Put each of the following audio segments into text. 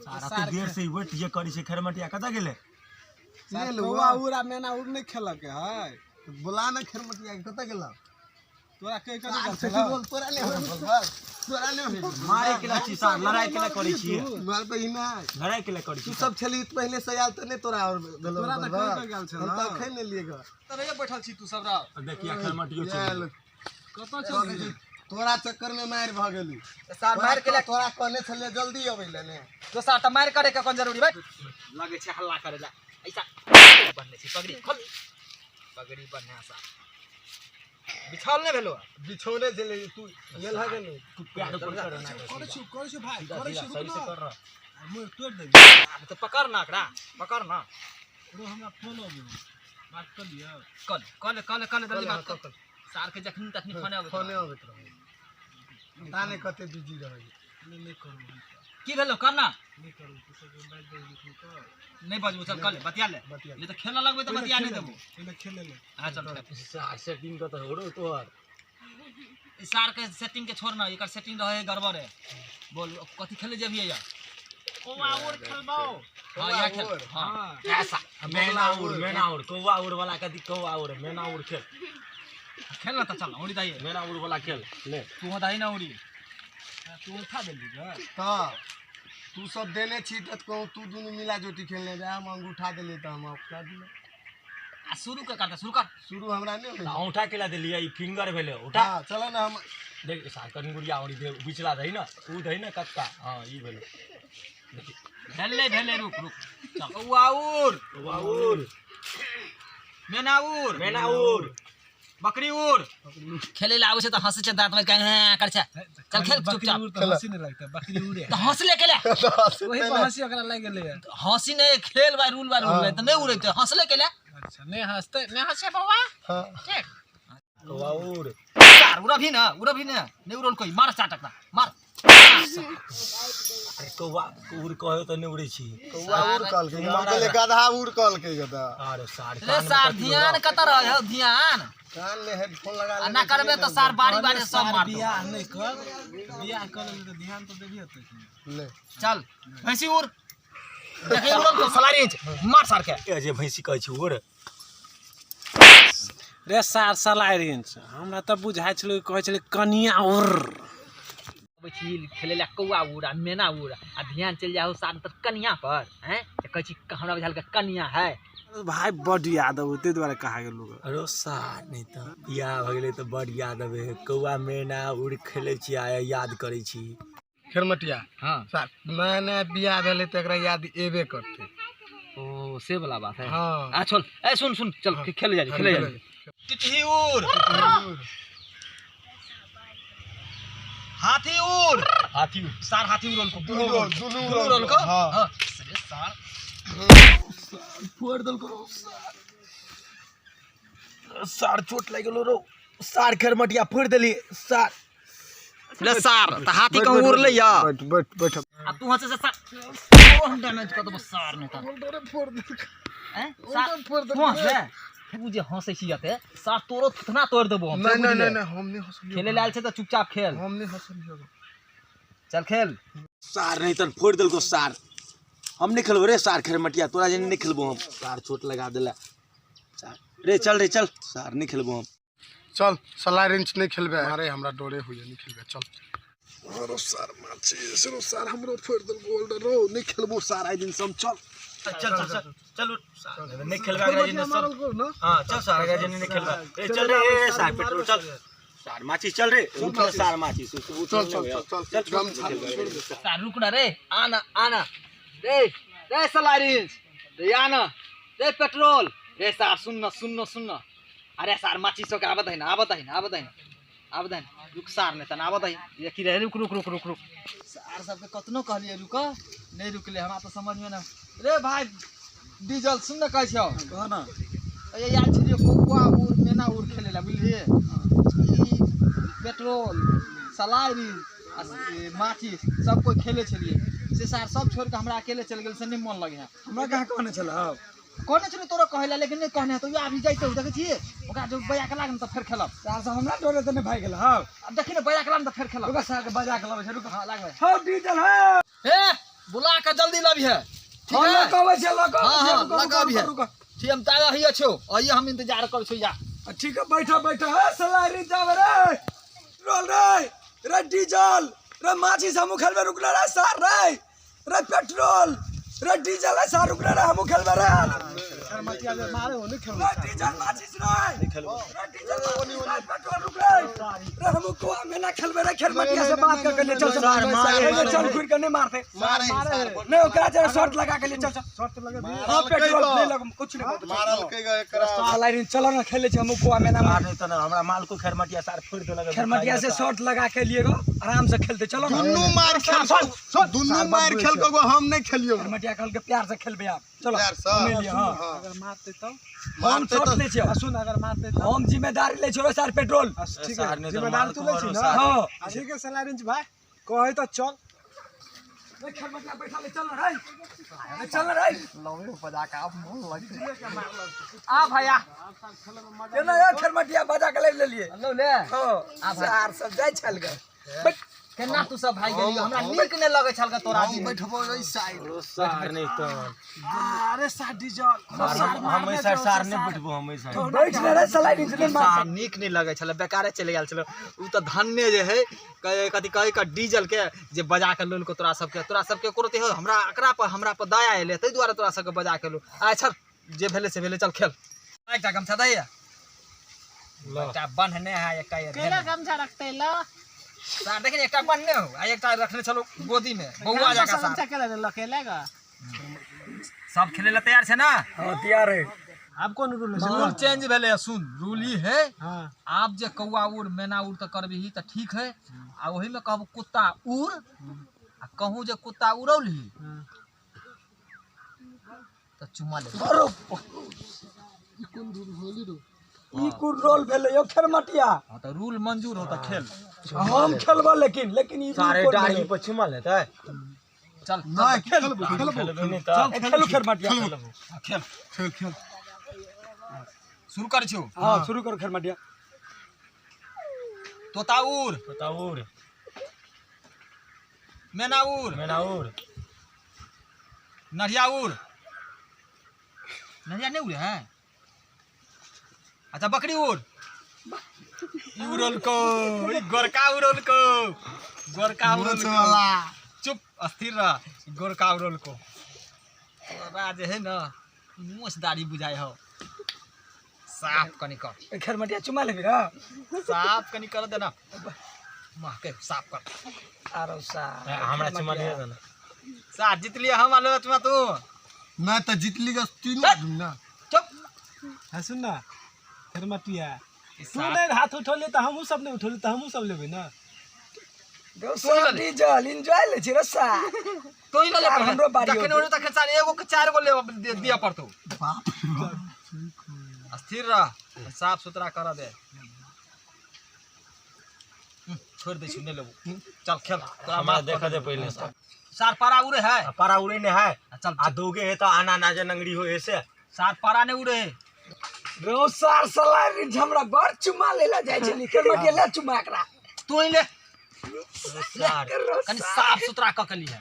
सारा ते देर से वेट जे करै छै खरमटिया कतऽ गेलै सार कौआ उड़ आ मैना उड़ नहि खेलक है बोला ना खेरमटिया के कतऽ गेल तोरा कहि कऽ नहि गेल बोल छलौ? तोरा नहि होय बोल तोरा नहि होय मारे के ला छी सार लड़ाई के ला करै छियै मारबै ही नहि लड़ाई के ला करै तू छी सब छली तऽ पहिले से आयल तऽ नहि तोरा और भेलो तोरा तऽ कहि कऽ गेल छलौ। हम तऽ अखन एलियै घर तरहे बैठल छी तू सब रह देखिया खरमटियो चलि आयल। कतऽ चल तोरा चक्कर में मारि भऽ गेली सार मारि के तोरा कहने छलियै जल्दी अबै लए ने तो सार तऽ मारि करे के कोन जरूरी भाई लगे छै हल्ला करे ला ऐसा बनने छै पगड़ी खोल पगड़ी बनने सा बिछाओल नहि भेलो बिछौने छलै तू लेल हगे नहि तू प्यार ऊपर कर ना करै छी करै छी भाई करै छी सही रुक से ना कर रहा मुँह तोड़ि देबी आब तऽ पकड़ ना एकरा पकड़ ना रो हमरा फोन अबै बात कर लिअ कल कल कल कल जल्दी बात कर सार के जखनी तखनी फोन आबै फोने अबैत रहै पता नहि कते बिजी रहै नहि नहि करू की भेलो कर ना नहि करू तू सब बाजि देबी कखनो कर नहीं बजबू चल कल बतिया ले बतिया ले। नहीं तो खेलऽ लगबै तऽ बतिया नहीं देबो पहिले खेले ले हाँ चल सार सेटिंग कतऽ हो रो तोहर ई सार के सेटिंग के छोड़ ना एकर सेटिंग रहे गड़बड़ है बोल कथी खेले जेबियै या कौआ उड़ खेलबौ हाँ या खेल हाँ हाँ ऐसा मैना उड़ मैना उड़ कौआ उड़ वाला कथी कौआ उड़ मैना उड़ खेल खेल ना तऽ चल उड़ी दाई मैना उड़ वाला खेल ले तू हो दाई ना उड़ी तू उठा देली ग तऽ तू सब देने छी तऽ कहूँ तू दुनू मिला जोटी खेलने जा हम अंगूठा देलियै तऽ हम अपना दिले आ शुरू के करता शुरू कर शुरू हमरा नहि होइए औंठा केला देलियै ई फिंगर भेलै उठा हाँ चलो ना हम देख सार कनगुरिया औरी दे बिचला दही ना ऊ दही ना कत्ता हाँ ई भेलै भेलै भेलै रुक रुक चल कौआ उड़ कौआ उड़ मैना उड़ मैना उड़ बकरी उड़ खेले ला आबै छै तऽ हंसै छै दांत में कहे कर छै चल खेल बकरी चुपचाप उड़ तऽ हँसी नहि लगतै बकरी उड़े तऽ हंसले केला वही पर हँसी ओकरा लागि गेलै हंसी नहीं खेल बाय रूल बाय रूल तऽ नहीं उड़ेतै हंसले केला अच्छा नहि हँसतै नहि हँसे बौआ हाँ ठीक कौआ उड़ सार उड़बही ना उड़बही ना नहीं उड़ल कोई मार चाटक ना मार अरे कौआ उड़ कहो तऽ नहि उड़ै छी कौआ उड़ कहलकै हम कहलियै गधा उड़ कहलकै गधा अरे सार रे कान में सार कथी ध्यान हो कतऽ रहे हो ध्यान कान में हेडफोन लगा आ लेने ना करबे तऽ सार बारी बारी सब मार देबो। बियाह नहि कर बियाह कर लेबै तऽ ध्यान तऽ देबही होतै ले चल भैंसी उड़ देखै उड़ल तो सलारी मार सार के ए जे भैंसी कहै छै उड़ रे सार सलाइ हमरा तऽ बुझाइ छलै कहै छलै कनिया उड़ अबै छी खेलै लए कौआ उड़ आ मैना उड़ आ ध्यान चलि जाहो सार तर कनिया पर हैं तऽ कहै छी हमरा बुझायल कनिया है भाई बड्ड याद अबै ताहि दुआरे कहा गेलू अरे सार नहि तऽ बियाह भऽ गेलै तऽ बड़ याद अबै है कौआ मैना उड़ खेलै छी आ याद करै छी खेरमटिया हाँ सार नया नया बियाह भेलै तऽ एकरा याद एबे करतै ओ से वाला बात है हाँ आ चल ए सुन सुन चल खेले जा खेले जा टिटही उड़ हाथी उड़ हाथी उड़ सार हाथी उड़ल को दुनू दुनू दुनू उड़ल को हाँ हाँ अरे सार फोड़ देलको रौ सार चोट लागि गेलो रौ सार खेरमटिया फोड़ि देली सार ले सार त हाथी कहूं उड़लै या बैठ बैठ बैठ आ तू हंसे से सार तोरो हम डैमेज कर देबो सार नहीं त डोरे फोड़ देलकै हैं सार फोड़ तू हंसले तू जे हंसै छी एते सार तोरो थुथना तोड़ देबो हम नहीं नहीं नहीं नहीं हम नहीं हंसलियो खेले लायल छै त चुपचाप खेल हम नहीं हंसलियो चल खेल सार नहीं तन फोड़ि देलको सार हम नहीं खेलबो रे सार खेरमटिया तोरा जेने नहीं खेलबो हम सार चोट लगा देला सार रे चल रे चल सार नहीं खेलबो हम चल सलाइ रेंच नहीं खेलबे अरे हमरा डरे होइए नहीं खेलबे चल अरे सार माची रो सार हमरो फोड़ देल गोल्ड रो नहीं खेलबो सार आइ दिन से हम चल चल चल चल चल उठ सार नहीं खेलबे अगला जेने सब हां चल सार अगला जेने नहीं खेलबे रे चल रे ए सार पेट्रोल चल सार माची चल रे उठ रे सार माची उठ चल चल चल चल गमछा छोड़ दे सार रुक ना रे आना आना रे रे सलारिस रे आना रे पेट्रोल रे सार सुन न सुन न सुन न अरे सार माची सब आबत है ना आबत है ना आबत है ना आबत है ना रुक सार नहीं तन आबत है ये की रे रुक रुक रुक रुक रुक सार सबके कतनो कहलिए रुक नहीं रुकले हमरा तो समझ में ना रे भाई डीजल सुन न कहै छौ कह ना ये यार छलियै कौआ उड़ मैना उड़ खेले ला बुझलियै ई पेट्रोल सलारी आ माचिस सब कोइ खेले छलियै से सार सब छोड़ि कऽ हमरा अकेले चलि गेल से नहि मन लगै है हमरा कहाँ कहने छलौ कहने छलियै तोरो कहै ला लेकिन नहि कहने है तो अभी जैते देखै छियै ओकरा जब बजा के लाग ने तऽ फेर खेलब सार से हमरा डरे तऽ नहि भागि गेल हौ आब देखी ने बजा के लाग ने तऽ फेर खेलब रुक सार के बजा के लबै छै रुक हँ लागबै हौ डीजल हौ हे बुला के जल्दी लबिहे। ठीक हां है। लगाबै छै लगाबै हाँ छै। हाँ रुको, रुको, लगाबिहे। रुको, रुको। ठीक, हम ताजा हिये छौ, आइए हम इंतजार करै छौ या। ठीक है, बैठो बैठो। है सलारी जावे रे, रोल रे, रे डीजल रे, माचिस हमू खेलबे, रुकना रे सार रे, रे पेट्रोल रे, डीजल रे सार, रुकना रे, हमू खेलबे रे। रे डीजल माचिस रे, रे डीजल माचिस रे, पेट्रोल रुक रे, रे हमू कुआ में ना खेलबे रे। खेल मटिया से बात कर के ले चल, चल चल चल, घुर के नहीं मारते नहीं, ओकरा जरा शर्त लगा के ले चल, चल शर्त लगा। हां पेट्रोल नहीं लग, कुछ नहीं मारल के गए एकरा। साला चलो ना खेले छी हमू कुआ में ना। सार नहीं त ना हमरा माल को खेरमटिया सार फोड़ देलक। खेरमटिया से शर्त लगा के लिए गो, आराम से खेलते चलो ना। दुनू मार खेल, दुनू मार खेल के हम नहीं खेलियो। खेरमटिया कहल के प्यार से खेलबे आप, चलो प्यार से। हमें लिए, हाँ। अगर मारते तब हम शर्त ले छियो, सुन, अगर मारते तब हम जिम्मेदारी ले छियो सर पेट्रोल। ठीक सार है, नहीं तो जिम्मेदार माल तू को ले छी मारो ना। सार। हां ठीक है सलारिंच भाई, कहे तो चल। रे खेरमटिया बैठा ले, चल ना रे, रे चल ना रे। लवे बजा के आप मोन लग आ भैया। केना यार खेरमटिया बजा के ले लिए। लो ले। हां सार सब जाय छल गे। केना तू सब भाई गेली, हमरा नीक नै लगै छल के तोरा। हम बैठबो एहि साइड। सार नहीं त अरे सार डीजल सार हम एहि साइड सार नहीं बैठबो, हम एहि साइड। बैठ ना रे सलाइ नहीं मार। सार नीक नहि लगै छलै, बेकारे चलि गेल छलै ओ तऽ। धन्य जे है कथी कहै के डीजल के जे बजा के लोलको तोरा सबके, तोरा सबके एको रत्ती हो हमरा एकरा पर, हमरा पर दया एलै ताहि दुआरे तोरा सबके बजा के लो। अच्छा जे भेलै से भेलै, चल खेल। एकटा गमछा दैया, एकटा बन्हने है, एकटा ये केला गमछा रखते लो। सार देखिन, एकटा बन्हने हो आ एकटा रखने छलो गोदी में बौआ गमछा जकाँ। सार गमछा केला देलो केला गा। सब खेले ला तैयार छै ना? हां तैयार है। आब कोन रूल है? रूल चेंज भेलै है, सुन रूल ई है। हां आब जे कौआ उड़ मैना उड़ तऽ करबिही तऽ ठीक है, आ ओहीमे कहब कुत्ता उड़, आ कहूँ जे कुत्ता उड़ौलही तऽ चुमा ले। अरे ई कुन रोल भेलै यो खेरमटिया? हाँ तऽ रूल मंजूर हो तऽ खेल। हम खेलबो लेकिन लेकिन ई रूल सारे कोन दाढ़ी भेलै? पर चुमा लेतै। चल नहीं खेलबो खेलबो। खेलबे नहीं त। ए, खेलू खेरमटिया। खेल। खेल खेल। शुरू करै छियौ। हां शुरू करो खेरमटिया। तोता उड़। तोता उड़। मैना उड़। मैना उड़। नढ़िया उड़। नढ़िया नहीं उड़े है? अच्छा बकरी उड़। ई उड़ल को, ई गोरका उड़ल को, गोरका उड़ल को। चुप स्थिर रह, गोरका उड़ल को। तोरा जे है ना मोछ दाढ़ी बुझाइ हो, साफ कनी कर। ए, खेरमटिया चुमा लेबी ना? साफ कनी कर देना माँ के, साफ कर। आरो सार हमरा चुमा लिअ ना। साफ जीत लिया हम आलो चुमा तू। नहीं तो जीतली ग तीनों आदमी ना। चुप। है सुन ना खेरमटिया, ई तू साफ नहीं हाथ उठौले तऽ हमहूँ सब नहीं उठौले तऽ हमहूँ सब लेबै ना। दोसर डीजल एंजॉय ले छी रे सार। तू ही ले ले सार, पहिले। हमरो बारी जखन होतै। उड़ू तखन सार एगो के चार गो ले दिया पड़तौ। स्थिर रह, साफ सुथरा कर दे। छोड़ दे छी, नहीं लेबो, चल खेल तोरा। हमरा माफ देख कर दे पहिले सार। सार पारा उड़े है? आ पारा उड़े नहीं है। आ, चल। आ दोगे है तो आना ना जे नंगड़ी हो ऐसे। सार पारा नहीं उड़े है। रो सार सलारी हमरा बड़ चुमा लेला जाय छली। खेरमटिया ले चुमा एकरा। तू ही ले। सार रो कनी साफ सुथरा कऽ के लिए।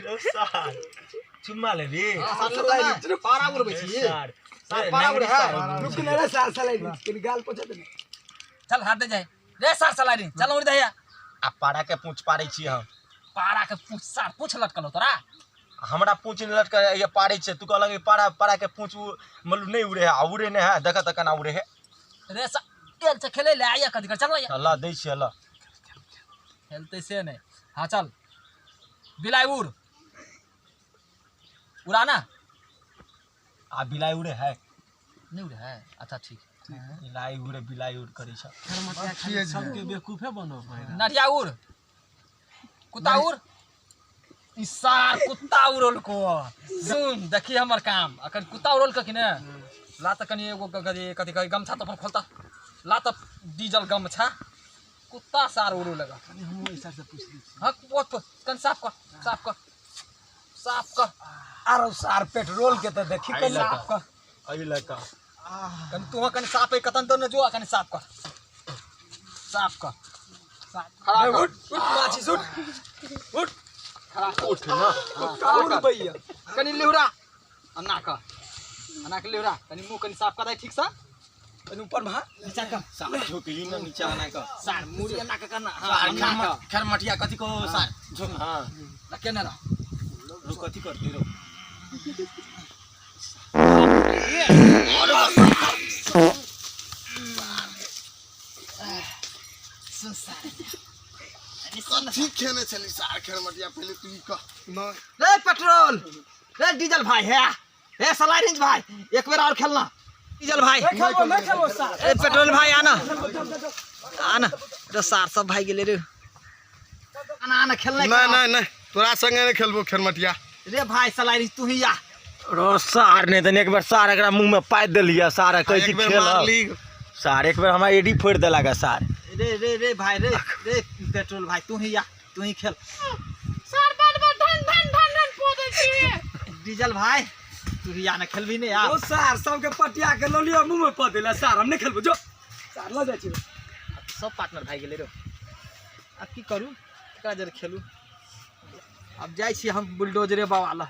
रो सार चुम्मा लेबी। पारा उड़बै छी। सार सार पारा उड़े है। रुक ना रे सार सलारी, कनी गाल पोछे दे। चल हाथ दे जाए रे सार सलारी, चल उड़ दे। आ पारा के पूछ पारै छी हम। पारा के पूछ सार, पूछ लटकल हो तोरा। हमरा पूछ नहीं लटक ये पारै छै, तू कहलक पारा पारा के पूछ मतलब नहीं उड़े है, आ उड़े नहीं है, देख त केना उड़े है। रे सा तेल से खेले ले आइया कथी कर, चल आइया। अल्लाह दै छी अल्लाह। खेलते से नहीं। हाँ चल बिलाई उड़, उड़ाना। आ बिलाई उड़े है? नहीं उड़े है? अच्छा ठीक। बिलाई उड़े, बिलाई उड़ करै छै। सबके बेवकूफे बनो भाई। नरिया उड़, कुत्ता उड़। ई सार कुत्ता उड़ल को सुन, देखी हमर काम। अखन कुत्ता उड़ल के कि ने ला त कनी एगो कथी कहे गमछा त अपन खोलता ला त डीजल गमछा, कुत्ता सार उड़ू लगा। हमहूँ ऐसा से पूछ लै छी। हाँ बहुत कन साफ कर, साफ कर, साफ कर। आरो सार पेट्रोल के त देखी कनी। साफ कर। एहि लऽ कऽ कनी तू कनी साफ है कतन तो न जो, कनी साफ कर, साफ कर, खड़ा कर। उठ उठ माचिस उठ उठ। खड़ा कर। उठ ना। खड़ा कर। भैया कनी लिहुरा अन्ना का, अन्ना के लिहुरा कनी मुंह कनी साफ कर दे ठीक से। कनी ऊपर में नीचा कर। सार झोकली ना नीचा आना का। सार मुड़ी अन्ना के करना। हां सार अन्ना का खर मटिया कथी को सार झोक। हां रखे ना रह। रुक कथी करती रो। सुन सार कथी खेने छली सार खेरमटिया पहिले तू ई कह। नहीं रे पेट्रोल रे डीजल भाई है रे सलारिंज भाई एक बार और खेलना। डीजल भाई नहीं खेलबो नहीं खेलबो सार। ए पेट्रोल भाई आना आना रे सार सब भाई गेले रे आना आना खेलना। नहीं नहीं नहीं तोरा संगे नहीं खेलबो खेरमटिया। रे भाई सलारिंज तू ही आ। रो सार ने तने एक बार सार एकरा मुंह में पाइप देलिया सार कहै छी एक बेर खेल। मारली। सार एक बेर हमरा एडी फोड़ि देलक सार। रे रे रे भाई रे रे पेट्रोल भाई तू ही आ तू ही खेल। सर बार बार धन धन धन धन पोदै छी। डीजल भाई तू ही आना खेलबी नहीं यार। ओ सार सबके पटिया के ललिया मुंह में प देला सार हम नहीं खेलबो जो सार ल जाइ छी। सब पार्टनर भाई गेले रो। अब की करू एकरा जर खेलू। अब जाइ छी हम बुलडोजरे बाबा ल।